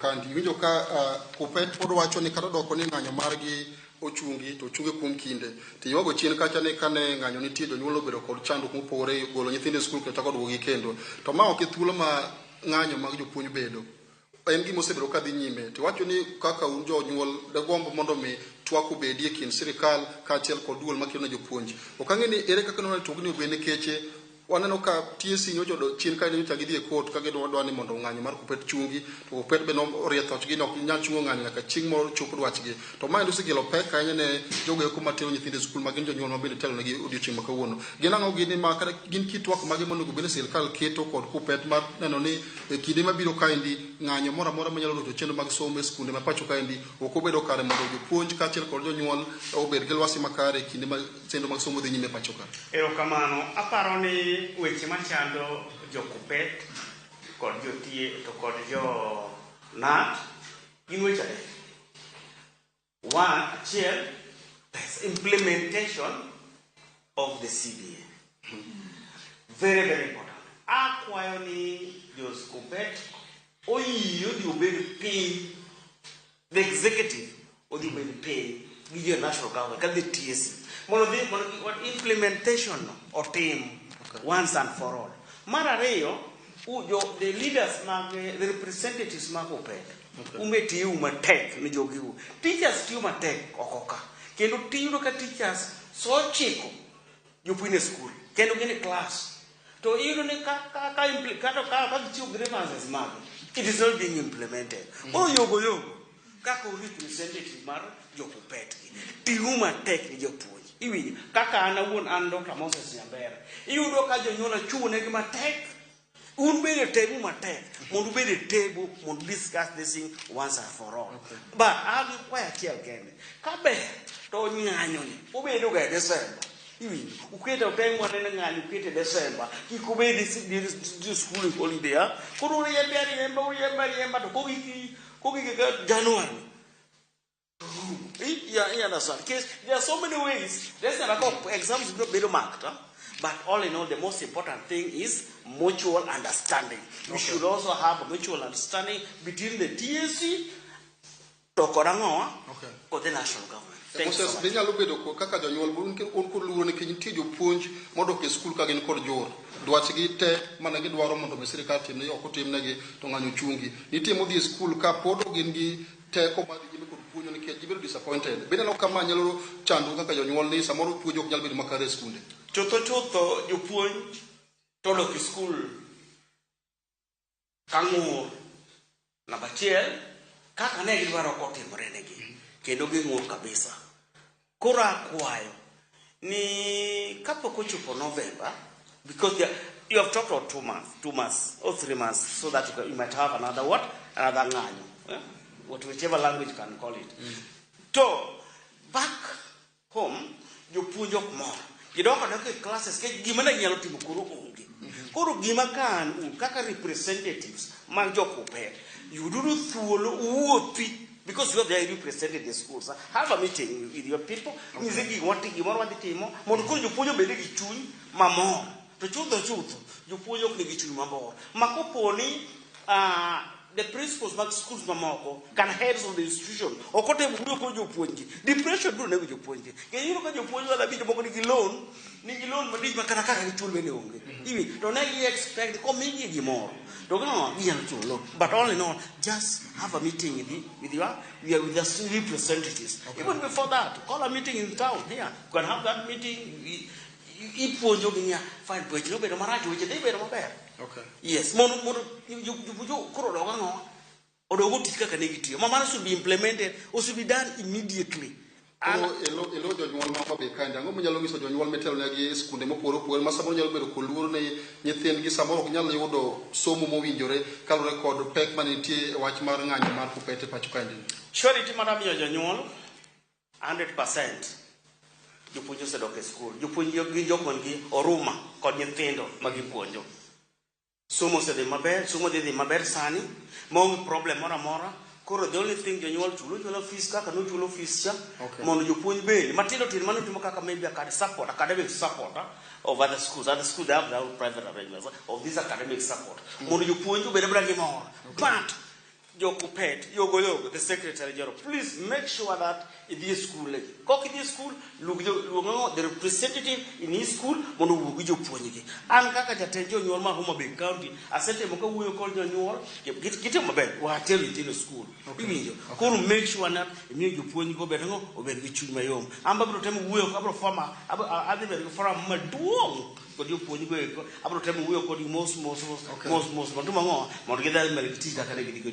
Kandi iwinjo ka Kuppet pod wacho ni kata odoko ni ng'anyo margi ochungi to ochunge kuom kinde to iywago chien kacha ni kane ng'anyo nitie, jonyuol obedo kod chandruok mopogore, golo nyithindo e skul kendo chako duogogi kendo. To ma ok e thuolo ma ng'anyo mag jopuonj bedo, en gima osebedo ka dhi nyime. To iwacho ni kaka un jonyuol degombo mondo mi twak obedie e kind sirikal kaachiel kod duol makedo ne jopuonj. Ok ang'e ni ere kaka noneno twagni obed, nikech waneno ka TSC nyocha odo chien ka nyocha gidhi e court ka gidwa dwa ni mondo ng'anyo mar Kuppet chungi, to Kuppet be norie thochgi ni ok ginyal chungo ng'anyo nyaka chieng' moro chop dwachgi. To ma endi osekelo pek ahinya ne jogo eko matero nyithindo e skul ma gin jonyuol ma bende telonegi odiochieng' ma kawuono. Gin ang'o gini ma kata gin kit twak mage monego bed ni sirikal keto kod Kuppet mar neno ni e kinde mabiro kaendi ng'anyo moro amora manyalo rocho chenro mag somo e skunde ma pacho kaendi ok obedo kare, mondo jopuonj kaachiel kod jonyuol obed gi lwasi makare e kinde ma chenro mag somo dhi nyime e pacho ka? Erokamano. Aparo ni weche machando jo Kuppet kod jotie to kod jo KNUT gin weche adek. One, achiel, pesa, implementation of the CBA. Very, very important. Akwayo ni jo Kuppet oyie odhi obed piny, the executive odhi obed piny gi jo national government kata the TSC mondo dhi mondo implementation no otim once and for all. Mar ariyo, jo the leaders mag the representatives mag Kuppet ume tiyo matek ne jogiu. Teachers tiyo matek oko ka kendo tiyudo ka teachers so ochiko jopuonj e skul kendo gin e class, to iyudo ni ka kata ka gichiwo grievances mag, it is not being implemented. Koro yogo yogo kaka u representative mar jo Kuppet gi tiyo matek ni jopuonj. Iwinjo kaka an awuon, an Dr. Moses Nyambera, iyudo ka jonyuol achung'negi matek. Un bende temu matek mondo ubed e table mondo discuss this thing once and for all. But an gi kwayo achiel kende: ka ber to ng'anyo ni obedo ga e December. Iwinjo, ukete oteng' wanene ng'anyo ukete December, kik obed e school holiday. Ha, koro uriembe ariemba, uriembe ariemba, to kogik ka January. Yeah, you understand? Because there are so many ways. There's not like exams biro bedo marked, huh? But all in all, the most important thing is mutual understanding. We should also have a mutual understanding between the TSC to kod ang'owa kod the national government. Thank you so Moses, much. be nyalo bedo kaka jonyuol un kod luoro nikech nitie jopuonj modok e skul ka gin kod jur dwachgi te mana gidwaro mondo mi sirikal timne ok otimnegi to ng'anyo chungi. Nitie modhi e skul ka pod ok gin gi teko mar dhi nyime kod puonjo nikech gibedo disappointed. Be ineno ka ma nyalo chando kaka jonyuol ni samoro puonj ok nyal bedo makare e skunde? Chutho chutho, jopuonj to dok e skul ka ng'ur. Namba achiel, kaka ne gidwaro ok otimore negi kendo ging'ur kabisa. Koro akwayo ni kapok ochopo November, because you have talked about 2 months, 2 months or 3 months, so that you might have another what? Another ng'anyo, eh? What, whichever language you can call it. To back home, jopuonj ok mor. Gidok adok e classes nikech gima ne ginyalo timo koro onge. Koro gima ka an un kaka representatives mag jo Kuppet, yuduru thuolo uwuothi because you have there represented the schools. Have a meeting with your people. Nyise gimoro wadhi timo mondo koro jopuonj obed gi chuny mamor. To chutho chutho, jopuonj ok nigi chuny mamor. Ma kopo ni the principals mag schools mamoko kan heads of the institution ok otemo wuoyo kod jopuonjgi, depression biro nego jopuonjgi. Kendo iyudo ka jopuonj wala abich moko nigi loan malich ma kata kaka gichul bende onge. Iwi to ne gi expect komigi gimoro to gino ginyalo chulo loan. But all in all, just have a meeting with the representatives. Even before that, call a meeting in town here. You can have that meeting. Ipuonjogi niya, fine, weche nobedo marach, weche dhi bedo maber. Yes, mondo jopuonj koro odog ang'o? Odog otich kaka ne gitiyo. Ma mano should be implemented or should be done immediately. Koro elo jonyuol ma Homa Bay kaendi, ang'o minyalo nyiso jonyuol mitelonegi e skunde mopogore opogore ma samoro nyalo bedo kod luoro ni nyithindgi samoro ok nyal yudo somo mowinjore kaluwore kod pek manitie e wach mar ng'anyo mar Kuppet e pacho kaendi? Surety mar miyo jonyuol 100%, jopuonj osedok e skul. Jopuonj gin jok man gi oruma kod nyithindo ma gipuonjo. Somo osedhi maber, somo dhi dhi maber sani, maonge problem moro amora. Koro the only thing, jonyuol chulo chulo fees kaka nochulo fees cha mondo jopuonj bende matindo tindo mano timo kaka maybe academic support, of other schools. Other schools, they have their own private arrangements of this academic support mondo jopuonj obed abeda gi mor. But Jokupet, Yogo Yogo, the secretary general, please make sure that idhi e school. Kok idhi e school, luong ang'o, the representative in his school mondo owuo gi jopuonjgi. An kaka jatend jonyuol ma Homa Bay County, asetemo kawuoyo kod jonyuol, gitimo maber, watero nyithindo e school. Iwinjo? Koro make sure that imiyo jopuonj go obed ang'o, obed gi chuny mayom. An be abiro temo wuoyo, abiro form, adhi bedo gi forum maduong' kod jopuonj go eko, abiro temo wuoyo kodgi mos mos mos mos mos mondo ang'o, mondo gidhi mbele gi tich kaka ne gidhi.